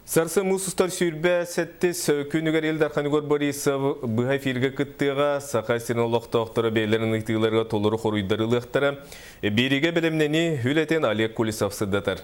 Сарсын муус устар 27 күнүгэр Ил Дархан Егор Борисов быһа эфиргэ кыттыаҕа, Саха сирин олохтоохторо бэйэлэрин ыйытыыларыгар толору хоруйдары ылыахтара. Биэриигэ бэлэмнэнии үлэтин Олег Кулисов сырдатар.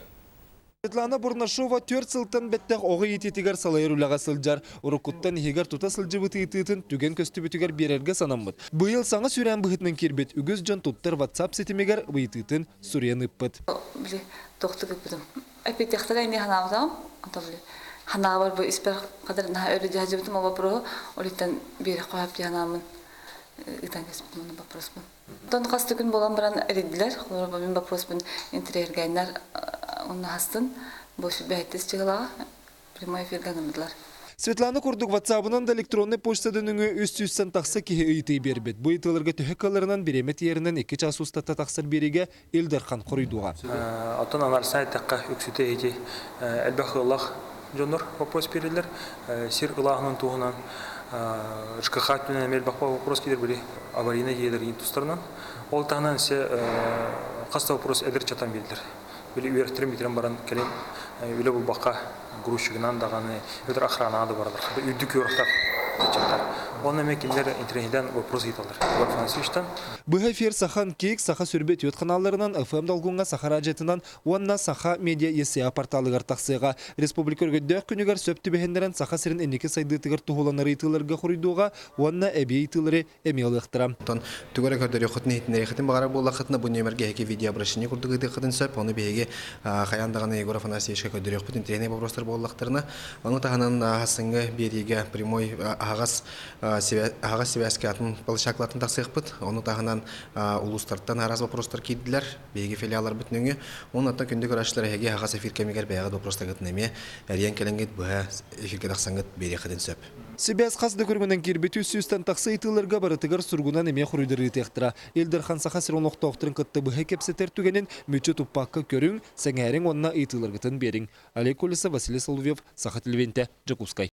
Светлана Бурнашова түөрт сылтан бэттэх оҕо иитиитигэр салайар үлэҕэ сылдьар. Уруккуттан иһигэр тута сылдьыбыт ыйытыытын түгэн көстүбүтүгэр биэрэргэ санаммыт. Быйыл саҥа сүүрээн быһыытынан киирбит үгүс дьон туттар WhatsApp ситимигэр ыйытыытын суруйан ыыппыт. Били тохту кыппытым. Эппиэттиэхтэрэ эмиэ санаабатаҕым. Онтон били ханаабар бу испэр хадыр наһаа өр дьаһдьыбытым ол вопроһу олиттан биэриэх хоһоп дии санааммын ыытан кэспитим ону вопроспун. Онтон хас да күн буолан баран эрийдилэр. Холобура мин вопроспун интэриэһиргээннэр онно хастын бу сүбэһиттис чыһылаҕа прямой эфиргэ анаммытылар. Светлана курдук ватсабынан да электроннай почтадан өҥө 300-тэн тахса киһи ыйытыы биэрбит. Бу ыйытыыларга төһө кыалларынан бириэмэ тиийэринэн икки чаас устата тахсар биэриигэ Ил Дархан хоруйдуоҕа. Оттон анарсан эттэххэ, үксүтэ ити элбэх ыаллаах дьоннор вопрос биэрэллэр. Сир ылааһынын туһунан ЖКХ өттүнэн эмиэ элбэх вопрос киирэр били аварийнай дьиэлэр тустарынан. Ол таһынан се хас да вопрос эдэр чатан биэрдилэр. Били үөрэхтэрин бүтэрэн баран кэлин үлэ булбакка грузчигынан даҕаны, эбэтэр охранаҕа да бараллар. Үрдүк үөрэхтэр ыччаттар. Онно эмиэ кинилэр интэриэһинэн вопрос ыйыталлар. Иван Афанасьевичтан. Быһа эфир Сахан Кик, Саха Сүрбэ түөрт каналларынан, FM долгуҥҥа Саха радиотынан уонна Саха Медиа ЕСА порталыгар тахсыаҕа. Республика өргөйдөөх күнүгэр сөп түбэһиннэрэн Саха сирин инники сайдыытыгар туһуланар ыйытыыларга хоруйдуоҕа уонна эбии ыйытыылары эмиэ ылыахтара. Оттон тугу эрэ көрдөрүөххүтүн иһитиннэриэххитин баҕарар буоллаххытына, бу нүөмэргэ эһиги видеообращение курдук ыытыаххытын сөп. Ону биһиги хайаан даҕаны Егор Афанасьевичка көрдөрүөхпүт интэриэһинэй боппуруостар буоллахтарына. Ону таһынан саҥа биэриигэ прямой аһаҕас аһаҕас сибээскэ атын площадкалартан тахсыахпыт. Ону таһынан улуустартан араас боппуруостар киирдилэр. Биһиги филиалларбыт нөҥүө. Оннуттан күндү көрөөччүлэр эһиги аһаҕас эфир кэмигэр бэйэҕит боппуруостаргытын эмиэ эрийэн кэлэҥҥит быһа эфиргэ тахсаҥҥыт биэриэххитин сөп. Сибээс хас да көрүҥүнэн киирбит үс сүүстэн тахса ыйытыыларга барытыгар суругунан эмиэ хоруйдары ыытыахтара. Ил Дархан Саха сирин олохтоохторун кытта быһа кэпсэтэр түгэнин мүччү туппакка көрүҥ, сэҥээриҥ уонна ыйытыыларгытын биэриҥ. Олег Колесов, Василий Соловьев, Саха телевидениетэ, Дьокуускай.